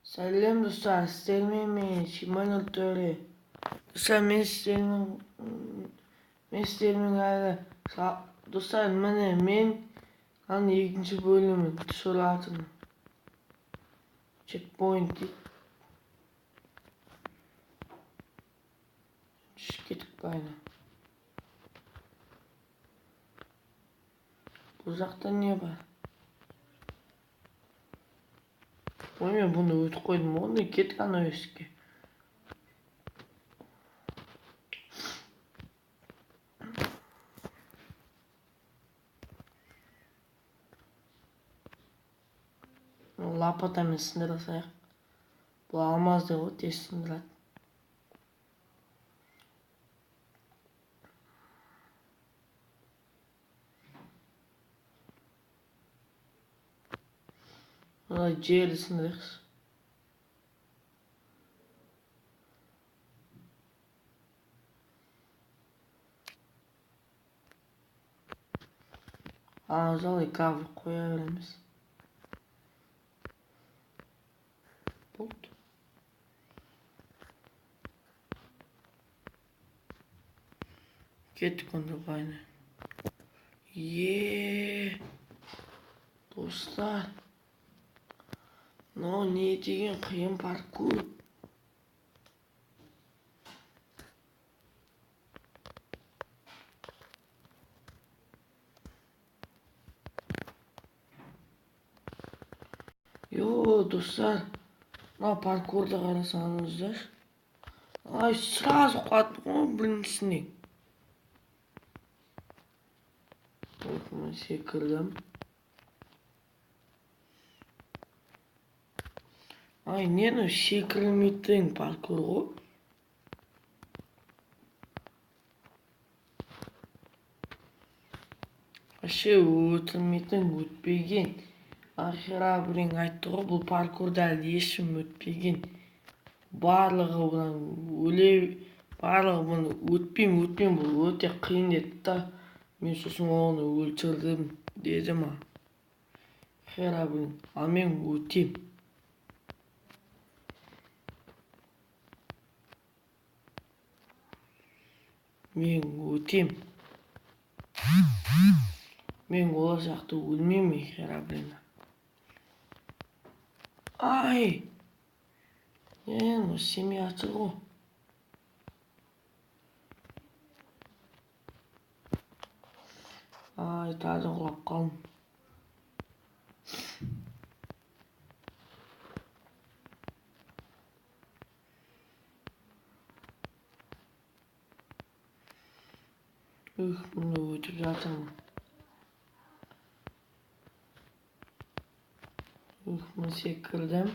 Сәлем, достар, сіздермен мен Шиманов Төре. Достар, мен сіздермен әлі, достар, міне мен аның екінші бөлімін түсіріп жатырмын. Чекпоинт дейді. Түсіп кеттік байына. Бұл жақта не бар? Ой, мен бұны өтіп қойдым ғой, онда кеттік анау есікке. Лопатамен сындыра салайық. Бұл алмазды ғой, тез сындырады. Мына жерді сындырайықшы. Ана жолы кабель қоя береміз. Болды. Кеттік онда байына. Е, достар. Мынау не деген қиын паркур. Йо, достар. Мына паркурды қарасаңыздар. Ай, сразу құлады ғой біріншісіне. Мен секірдім. Ай, нені секірмейтін паркур ғой. Вообще өтілмейтін, өтпеген. Херобрин айтты ғой, бұл паркурда әлі ешкім өтпеген. Барлығы бұдан өле, барлығы бұны өтпеймін, өтпеймін, бұл өте қиын деді да. Мен сосын оны өлтірдім деді ма. Херобрин, ал мен өтем. Мен өтем. Мен олар сияқты өлмеймін Херобриннан. Ай! Не, ну семей атыр ғой. Ай, тағы да құлап қалдым. Ух, мұны өтіп жатырмын. Ух, мен секірдім.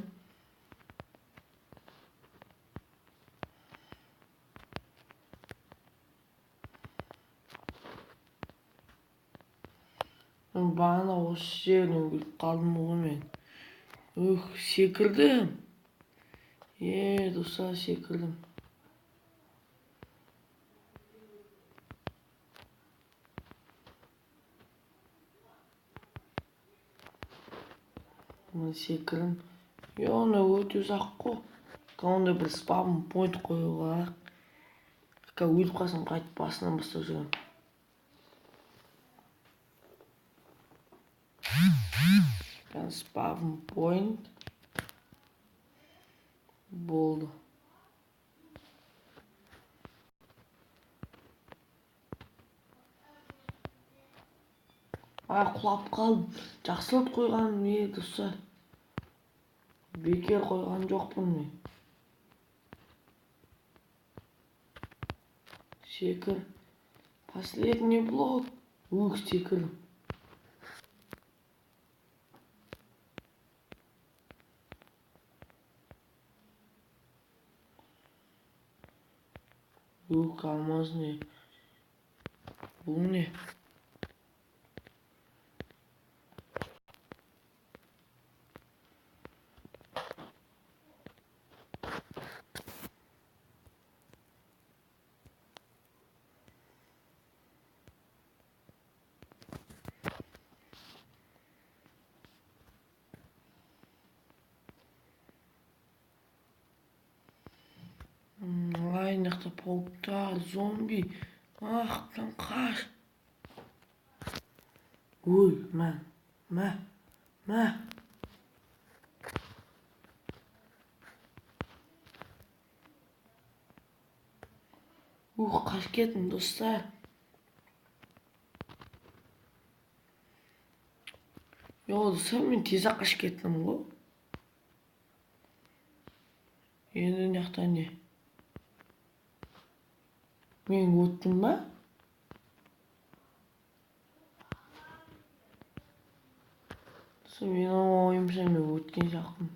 Мен бағана осы жерден өліп қалдым ғой мен. Ух, секірдім. Е, достар, секірдім. Мен секірдім. Е, оны өте ұзақ қой. Онда бір спавн пойнт қоюға алайық. Өліп қалсам қайтып басынан бастап жүремін. Спавн пойнт болды. Ай, құлап қалдым. Жақсылап қойғаным не, достар? Бекер қойған жоқпын мен. Секір. Последний блок. Ух, секірдім. Ух, алмаз не? Бұл не? жақта пауктар, зомби. Ах, там қаш. Ой, мә, мә, мә. Ух, қашып кеттім, достар. Йо, достар, мен тез-ақ қашып кеттім ғой. Енді мына жақта не? Мен өттім ба? Достар, менің ойымша мен өткен жоқпын.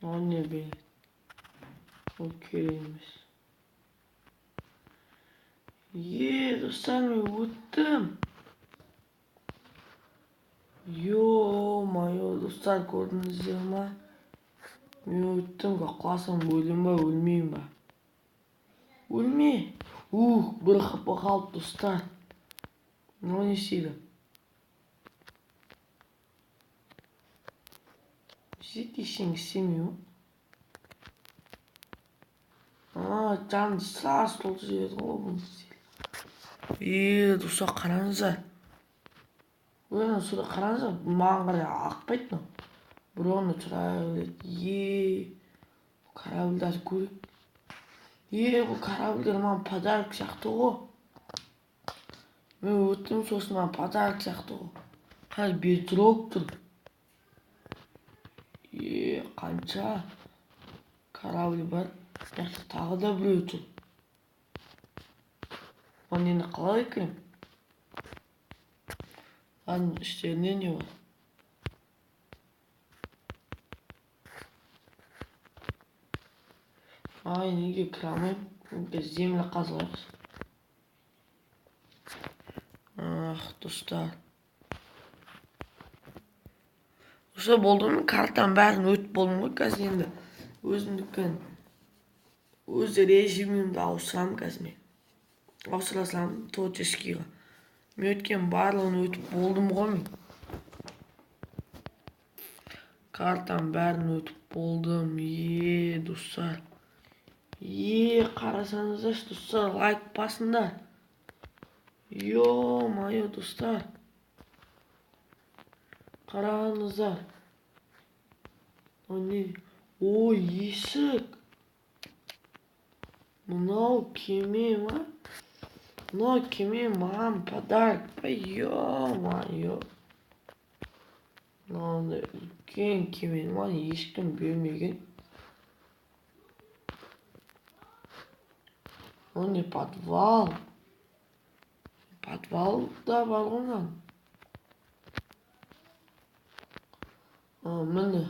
Ол не береді? Ол керек емес. Е, достар, мен өттім. Ё-моё, достар, көрдіңіздер ма? Мен өттім, құласам өлем ба, өлмеймін ба? Өлме. Ух, бір хп қалды, достар. Мынау не істейді? Не істейді, ештеңе істемей ма? А, жанды сразу толтырып жіберді ғой бұны. Е, достар, қараңыздар. Ой, сюда қараңыздар, маған қарай ақпайды мынау. Бір орында тұра береді. Е, корабльдарды көрейік. Е, бұл корабльдер маған подарок сияқты ғой. Мен өттім, сосын маған подарок сияқты ғой. Қазір бедрок тұр. Е, қанша корабль бар. Мына жақта тағы да біреу тұр. Оны енді қалай кіремін? Аның іштерінде не бар? Ай, неге кіре алмаймын? Біз земля қазып алайықшы. Ах, достар. Осы болды ма? Картаның бәрін өтіп болдым ғой. Қазір енді өзімдікін, өз режимімді ауыстырамын қазір мен. Ауыстыра саламын творческийға. Мен өткен барлығын өтіп болдым ғой мен. Картаның бәрін өтіп болдым. Е, достар. Е, қарасаңыздаршы, достар, лайк басыңдар. Ё-моё, достар. Қараңыздар. О, не? Ой, есік. Мынау кеме ма? Мынау кеме маған подарок па? Ё-моё. Мынандай үлкен кемені маған ешкім бермеген. Ол не, подвал? Подвал да бар ғой мынаның. А, міне.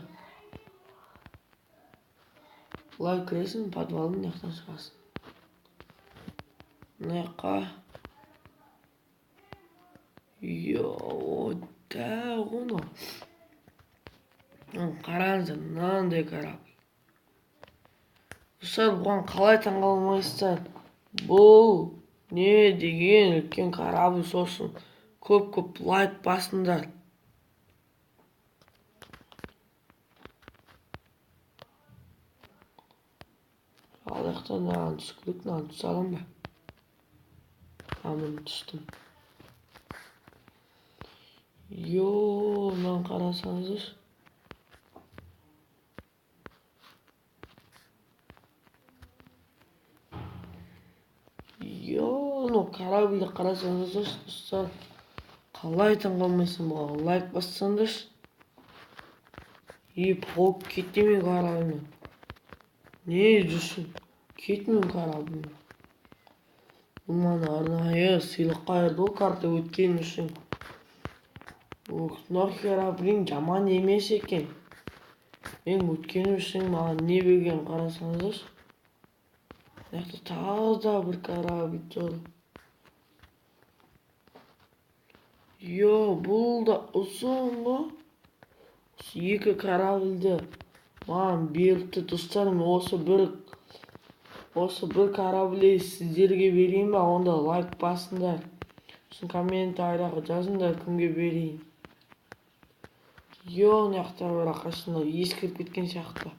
Былай кіресің, подвалдың мына жақтан шығасың. Мына жаққа. Йо, дәу ғой мынау. Қараңыздар, мынандай корабль. Достар, бұған қалай таңғалмайсыздар? Бұл не деген үлкен корабль, сосын көп-көп лайк басыңдар. Ал жақтан мынаған түсіп керек, мынаған түсе аламын ба? А, міне түстім. Йо, мынаны қарасаңыздаршы. Йо, мынау корабльді қарасаңыздаршы, достар. Қалай таңғалмайсың бұған? Лайк бассаңдаршы. Е, паук кете ме корабльмен? Не жүрсің? Кетме корабльмен. Бұл маған арнайы сыйлыққа берді ғой карта өткен үшін. Ух, мынау херобрин жаман емес екен. Мен өткенім үшін маған не берген қарасаңыздаршы. Мына жақта тағы да бір корабль тұр. Йо, бұл да ұзын ғой. Осы екі корабльді маған беріпті, достар. Мен осы бір корабльді сіздерге берейін ба? Онда лайк басыңдар. Сосын комментарияға жазыңдар, кімге берейін. Йо, мына жақта бірақ қашан ескіріп кеткен сияқты.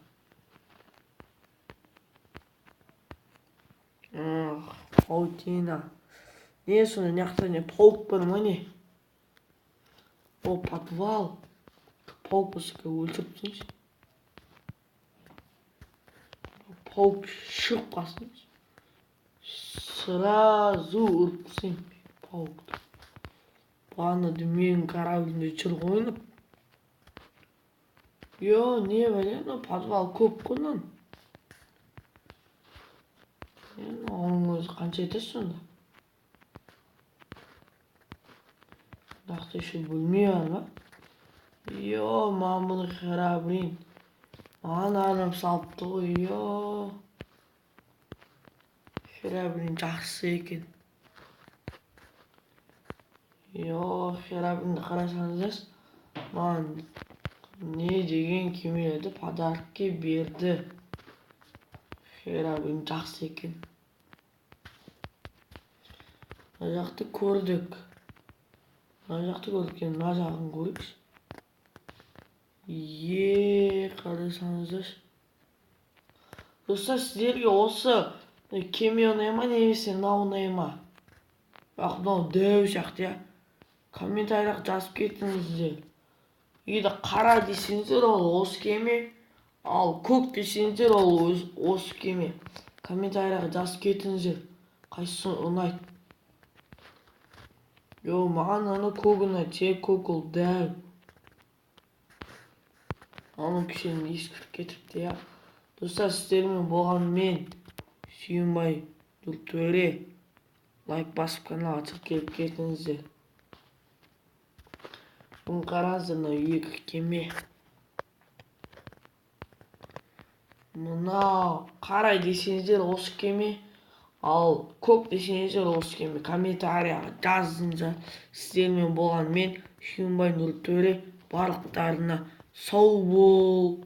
Ах, паутина. Не сонда мына жақта не паук бар ма не? О, подвал. Паук болса өлтіріп тастайыншы. Паук шығып қалсын. Сразу ұрып тастаймын паукты. Бағана менің кораблімде жүр ғой ойнап. Йо, не бәле, мынау подвал көп қой мынаның. Оның өзі қанша етеді сонда? Мына жақта еще бөлме бар ма? Йо, маған бұны Херобрин. Маған арнап салыпты ғой, йо. Херобрин жақсы екен. Йо, Херобринді қарасаңыздаршы, маған не деген кемелерді подарокке берді. Херобрин жақсы екен. Мына жақты көрдік. Мына жақты көрдік, енді мына жағын көрейікші. Е, қарасаңыздаршы. Достар, сіздерге осы кеме ұнай ма, немесе мынау ұнай ма? Бірақ мынау дәу сияқты, иә. Комментарияға жазып кетіңіздер. Егер қара десеңіздер, ол осы кеме, ал көк десеңіздер, ол осы кеме. Комментарияға жазып кетіңіздер, қайсысы ұнайды. Йо, маған ана көк ұнайды, тек көк ол дәу. Анау кішкене ескіріп кетіпті, иә. Достар, сіздермен болған мен, Сүйінбай Нұртөре. Лайк басып каналға тіркеліп кетіңіздер. Бүгін қараңыздар, мынау екі кеме. Мынау қарай десеңіздер осы кеме, ал көк десеңіздер осы кеме. Комментарияға жазыңыздар. Сіздермен болған мен, Сүйінбай Нұртөре. Барлықтарына сау бол.